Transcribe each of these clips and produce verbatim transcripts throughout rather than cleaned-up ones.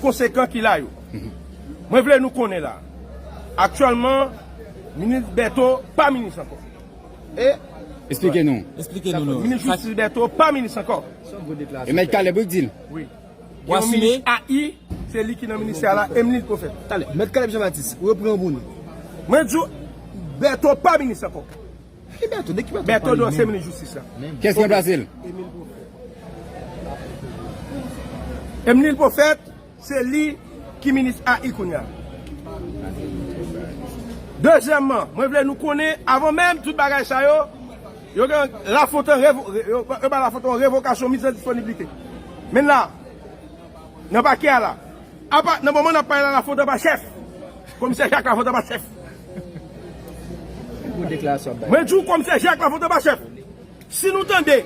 konsekan ki la yo. Mwen vle nou konnen la. Aktyèlman, minis Bèto pa minis ankò. E Eksplike nou. Eksplike nou non. Minis Jistis Bèto pa minis ankò. E Mèt Caleb wi k di l. Wi. W asime? A I, se li ki nan ministè la, Emile Prophète. Talè, Mèt Caleb Jean Baptiste, repran pou nou. Mwen di w, Bèto pa minis ankò. Ki Bèto? De ki Bèto? Bèto Dòsè minis jistis la. Kès ki ranplase l? Emile Prophète, se li ki minis A I kounye a. Dezyèmman, mwen vle nou konnen, avan menm tout bagay sa yo, yo gen Lafontan revo, yo, yo ba Lafontan yon revokasyon miz an disponiblite. Men la, nan pakè a la, apa, nan moman n ap pale la, Lafontan pa chèf. Komisè Jak Lafontan pa chèf. Pou deklarasyon bay. Mwen di w komisè Jak Lafontan pa chèf. Si nou tande,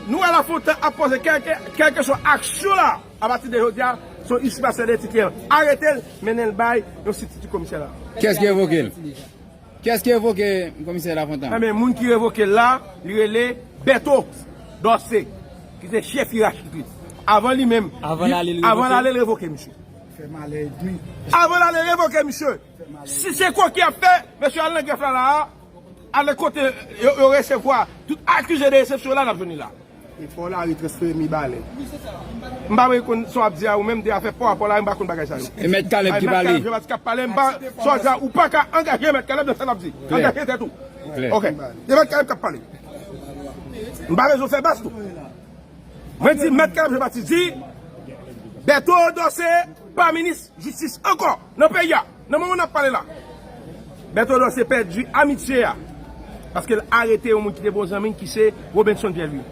nou wè Lafontan ap poze kèlke, kèlkeswa aksyon la, apati de jodi a, se yon ispasè de titè. Arete l, mennen l bay yon sititi komisè la. Kès ki revoke l? Kès ki revoke komisè Lafontan? Enben, moun ki revoke l la, li rele Bèto Dòsè, ki se chèf iyerachik li. Avan li menm, Avan l ale, l avan l revoke? Ale, l revoke misye. Fè malè dmi. Avan l ale, revoke misye. Si se koki ap fè, mesye al nan grèf la la a, ale kote yo, yo resevwa tout akize de resepsyon la, n ap jwenn li la. E fò la retransfere Mibalè. M pa mwen konn sa w ap di a ou menm, de afè pa rapò la, m pa konn bagay sa yo. E Mèt Caleb ki pale. Mèt Caleb ap pale, m pa, sa w di a, ou pa ka angaje Mèt Caleb nan sa l ap di. Angaje tèt ou. Klè. Ok. Se Mèt Caleb k ap pale. M pa bezwen fè bas tou. Mwen di Mèt Caleb Jean Baptiste di, Bèto Dòsè pa minis jistis ankò nan peyi a. Nan moman n ap pale la, Bèto Dòsè pèdi amitye a paske l arete yon moun ki te bon zanmi l ki se Robenson Pierre Louis.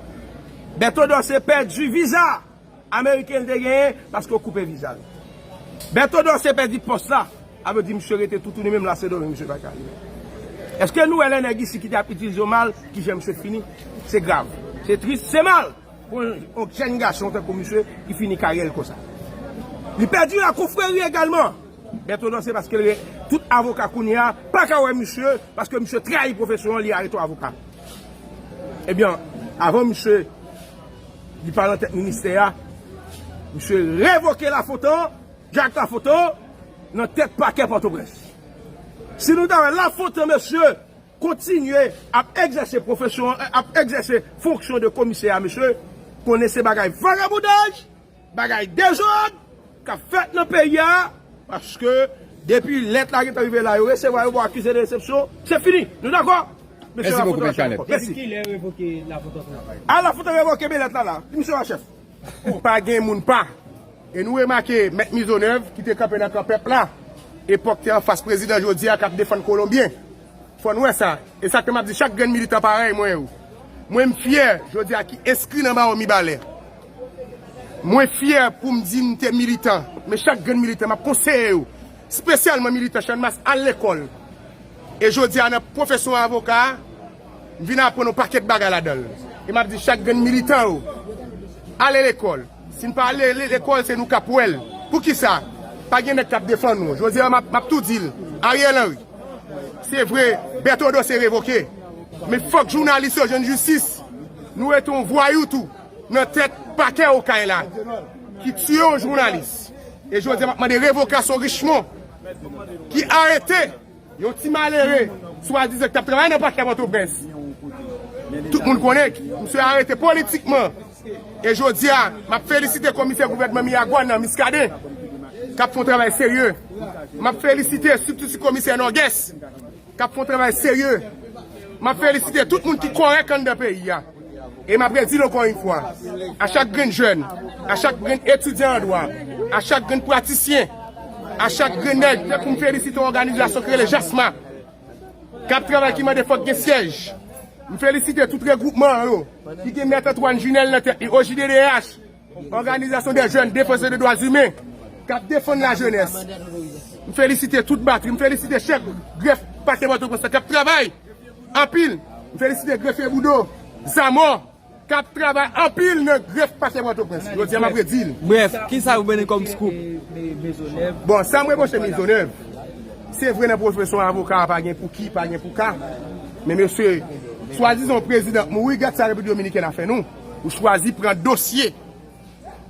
Bèto Dòsè pèdi viza ameriken l te genyen paske yo koupe viza l. Bèto Dòsè pèdi pòs la, sa vle di misye rete toutouni menm la Sendomeng misye pa ka rive. Èske nou wè lè nèg isi ki te ap itilize yo mal, kijan misye fini? Se grav. Se tris, se mal. Pou yon jèn gason tankou misye ki fini karyè l konsa. Li pèdi la konfreri egalman. Bèto Dòsè paske l, tout avoka kounye a pa ka wè misye paske misye trayi pwofesyon an, li arete yon avoka. Ebyen, avan misye li pa nan tèt ministè a, misye revoke Lafontan, Jak Lafontan, nan tèt pakè Pòtoprens. Si nou ta wè Lafontan, mesye, kontinye ap egzèse pwofesyon, ap egzèse fonksyon de komisè a, mesye, konnen se bagay vagabondaj, bagay dezòd k ap fèt nan peyi a, paske depi lèt la gentan rive la, yo resevwa yo, bon, akize de resepsyon, se fini. Nou dakò? Mesye Mèsi bokou, Lafontan Mèt Caleb. Mèsi. Ki lè revoke Lafontan travay? A Lafontan revoke, men lèt la la. Di misye pa chèf. Pa gen moun pa. E nou remake Mèt Mizonèv ki te kanpe nan kan pèp la, epòk te anfas prezidan jodi a k ap defann Kolonbyen. Fò n wè sa. E sa k fè m ap di chak grenn militan parèy mwen yo. Mwen m fyè jodi a ki enskri nan bawo Mibalè. Mwen fyè pou m di m te militan. Men chak grenn militan m ap konseye yo, espesyalman militan Channmas, al lekòl. E jodi a nan pwofesyon avoka a, m vin aprann yon pakèt bagay ladan l. E m ap di chak grenn militan yo, ale lekòl. Si n pa ale le- lekòl, se nou k ap wè l. Poukisa? Pa gen nèg k ap defann nou. Jodi a, m ap, m ap tou di l. Ariel Henry, se vre, Bèto Dòsè revoke. Men fòk jounalis yo jwenn jistis. Nou rete yon vwayou tou nan tèt pakè Okay la ki tiye yon jounalis. E jodi a, m ap mande revokasyon Richemond ki arete yon ti malere swadizan ki t ap travay nan pakè Pòtoprens. Tout moun konnen misye arete politikman. E jodi a, m ap felisite komisè gouvènman Miragwàn nan, Muscadin, k ap fè yon travay serye. M ap felisite sitou ti komisè Nògès k ap fè yon travay serye. M ap felisite tout moun ki kòrèk anndan peyi a. E m ap redi l ankò yon fwa, a chak grenn jèn, a chak grenn etidyan an dwa, a chak grenn pratisyen, a chak grenn nèg, tankou m felisite yon òganizasyon ki rele JASMA, k ap travay, ki mande fòk gen syèj. M felisite tout regwoupman yo ki gen Mèt Antoine Junel nan tèt li, O J D D H, Òganizasyon dè Jèn Defansè de Dwa Imen, k ap defann lajenès. M felisite tout batri, m felisite chèf grèf pakè Pòtoprens la k ap travay anpil. M felisite grefye Boudon, Zamò, k ap travay anpil nan grèf pakè Pòtoprens. Jodi a, m ap redi l. Brèf, kisa ou mennen kòm scoop? Bon, sa m repwoche Mizonèv, se vre nan pwofesyon avoka a pa gen pou ki, pa gen pou ka. Men mesye, swadizan yon prezidan ap mouri, gad sa Repiblik Dominikèn ap fè nou. Ou chwazi pran dosye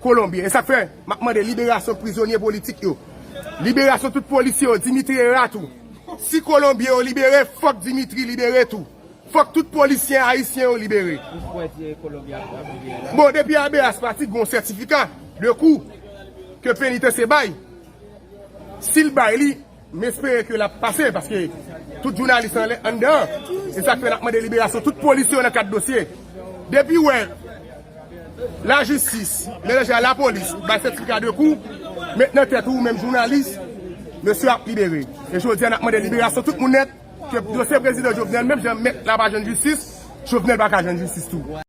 Kolonbyen. E sa k fè, m ap mande liberasyon prizonye politik yo. Liberasyon tout polisye yo, Dimitri Herard tou. Si Kolonbyen yo libere, fòk Dimitri libere tou. Fòk tout polisyen ayisyen yo libere. Ou kwè di Kolonbyen ap, ap libere la? Bon, depi A B H pati, gen yon sètifika de kou ke penitansye bay. Si l bay li, m espere ke l ap pase, paske tout jounalis anlè, anndan. E sa k fè n ap mande liberasyon tout polisye yo nan kad dosye. Depi w wè lajistis melanje a lapolis, bay sètifika de kou, met nan tèt ou, ou menm jounalis, mesye ap libere. E jodi a, n ap mande liberasyon tout moun nèt, ke dosye prezidan Jovenel, menm jan Mèt la pa jwenn jistis, Jovenel pa ka jwenn jistis tou.